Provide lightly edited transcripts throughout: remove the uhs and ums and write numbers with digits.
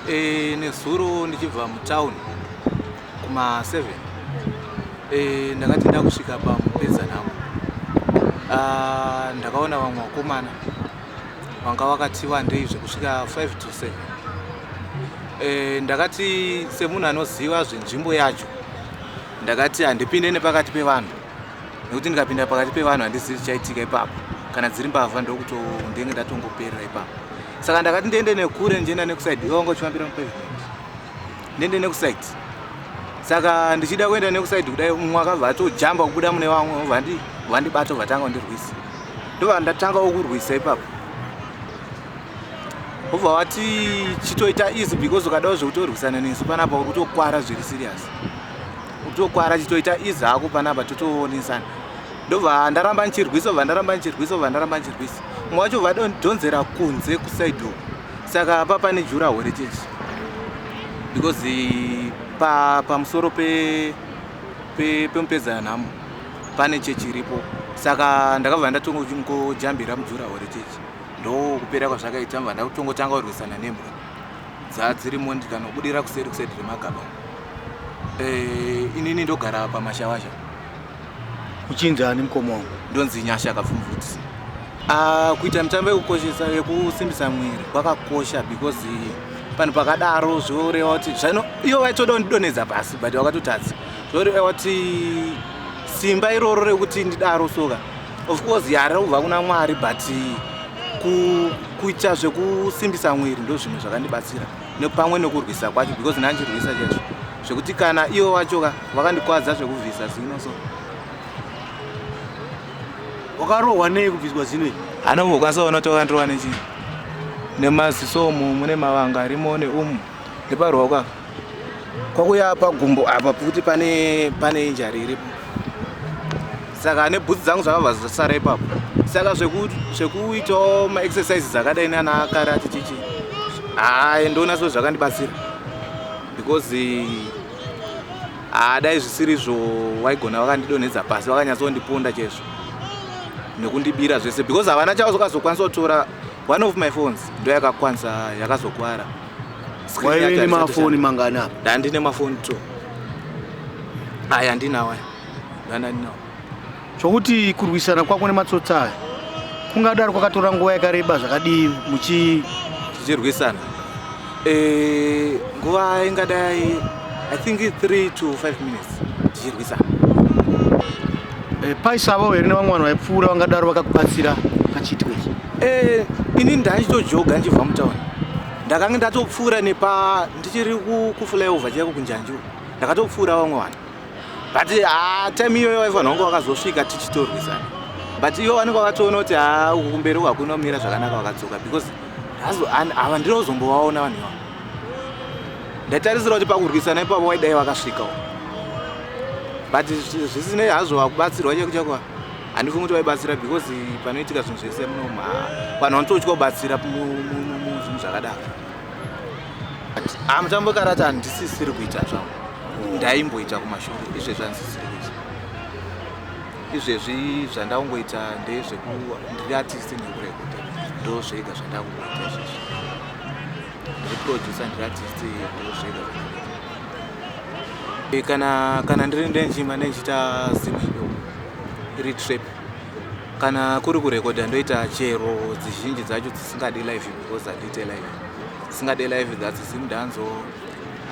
Nezuro ndichibva mutown kuma 7, ndakati ndakusvika paMupedzanhamo, ndakaona vamwe vakomana vanga vakati wandei zvekusvika 5 to 7. Ndakati semunhu anoziva zvenzvimbo yacho, ndakati handipinde nepakati pevanhu, nekuti ndikapinda pakati pevanhu handizivi zvichaitika ipapo. Kana dziri mbavha, ndokuto ndenge ndatongoperera ipapo. Saka ndakati ndiende nekure, ndichienda nekuside, ivo vanga uchifambira mupavement, ndiende nekuside. Saka ndichida kuenda nekuside kudai, mumwe akabva atojamba kubuda mune vamwe, vandibata, vatanga kundirwisa. Ndobva ndatangawo kurwisa ipapo, obva vati, "Chitoita easy, because ukadawo zvekutorwisana nesu panapa uri kutokwara zviri serious, kutokwara. Chitoita easy hako panapa, totoonesana." Ndobva ndaramba ndichirwisa, bva ndaramba ndichirwisa, bva ndaramba ndichirwisa. Mumwe wacho vadonzera kunze kuside uku. Saka pa pane durawall rechechi, because pamusoro peMupedzanhamo pane chechi iripo. Saka ndakabva ndatongojambira mudurawall rechechi. Ndokupera kwazvakaita. Mbva ndakutongotanga kurwisana nembwa dzadzirimo, ndikanobudira kuseri, kuside remagaba. Inini ndogara paMashawasha. Uchinzi ani, mukoma wangu? Ndonzi Nyasha Kapfumvuti. Kuita mitambo yekukoshesa, yekusimbisa mwiri kwakakosha, because panhu pakadaro zvoreva kuti zvano ivo vaitoda kundidonhedza pasi, but vakatotadza. Zvoreva kuti simba iroro rekuti ndidaro soka, of course yari kubva kuna Mwari, but kuita zvekusimbisa mwiri ndo zvimwe zvakandibatsira, pamwe nekurwisa kwacho, because ndanchirwisa chaizvo zvekuti kana ivo vachoka vakandikwadza zvekubvisa zino so. Wakarohwa nei kubviswa zino iri? Hana kumbokwanisa kuona kuti wakandirova nechii. Nemaziso umu mune mavanga arimo, neumu neparuoko apa, kwakuya pagumbo apa futi pane injury iripo. Saka nebhutsu dzangu zvakabva zvasara ipapo. Saka zvekuitawo maexercises akadai nana karate chichi, hai, ndoona so zvakandibatsira, because dai zvisiri izvo waigona vakandidonhedza pasi, vakanyatsondiponda chaizvo nekundibira zvese, because havana chavazokazokwanisa kutora. One of my phones ndo yakakwanisa, yakazokwara. Screen Waive yacho nemafoni mangani apa? Ndandine mafoni two aya, ndinawo aya, ndanda ndinawo. Zvokuti kurwisana kwako nematsotsi aya kungadaro kwakatora nguva yakareba zvakadii muchi Tichirwisana, nguva ingadai, I think, 3 to 5 minutes tichirwisana. Paisavawo here nevamwe vanhu vaipfuura vangadaro vakakubatsira pachiitiko ichi? Ini ndaichitojoga ndichibva mutauni. Ndakanga ndatopfuura nepa ndichiri kuflyover chaiko kunjanji uku. Ndakatopfuura vamwe vanhu, but ha, time iyoyo vaifanira kunge vakazosvika tichitorwisana, but ivo vanenge vakatoona kuti ha, uku kumberi uku hakuna kumira zvakanaka, vakadzoka, because ava ndinozombovaona vanhu ivavo. Ndaitarisira kuti pakurwisana ipapo waidai vakasvikawo, but zvisinei hazvo, vakubatsirwa chaiko chaiko handifungi kuti vaibatsira, because panoitika zvinhu zvese muno, vanhu vanototya kubatsira muzvinhu zvakadaro. Mutambo wekarate handisisiri kuita zvangu. Ndaimboita kumashure, izvezvi handisisiri kuita. Izvezvi zvandakungoita ndezveku ndiri artist nekurekodha, ndo zvega zvandakungoita izvezvi. Ndiri producer, ndiri artist, ndo zvega zvandakuita. Kana ndiri ndenjima ndendichiita zimwe iri trap. Kana kuri kurekodha, ndoita chero dzizhinji dzacho dzisingadi live, because handiite live. Dzisingadi live, that's zimdancehall,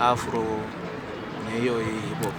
afro, neiyoyi hip hop.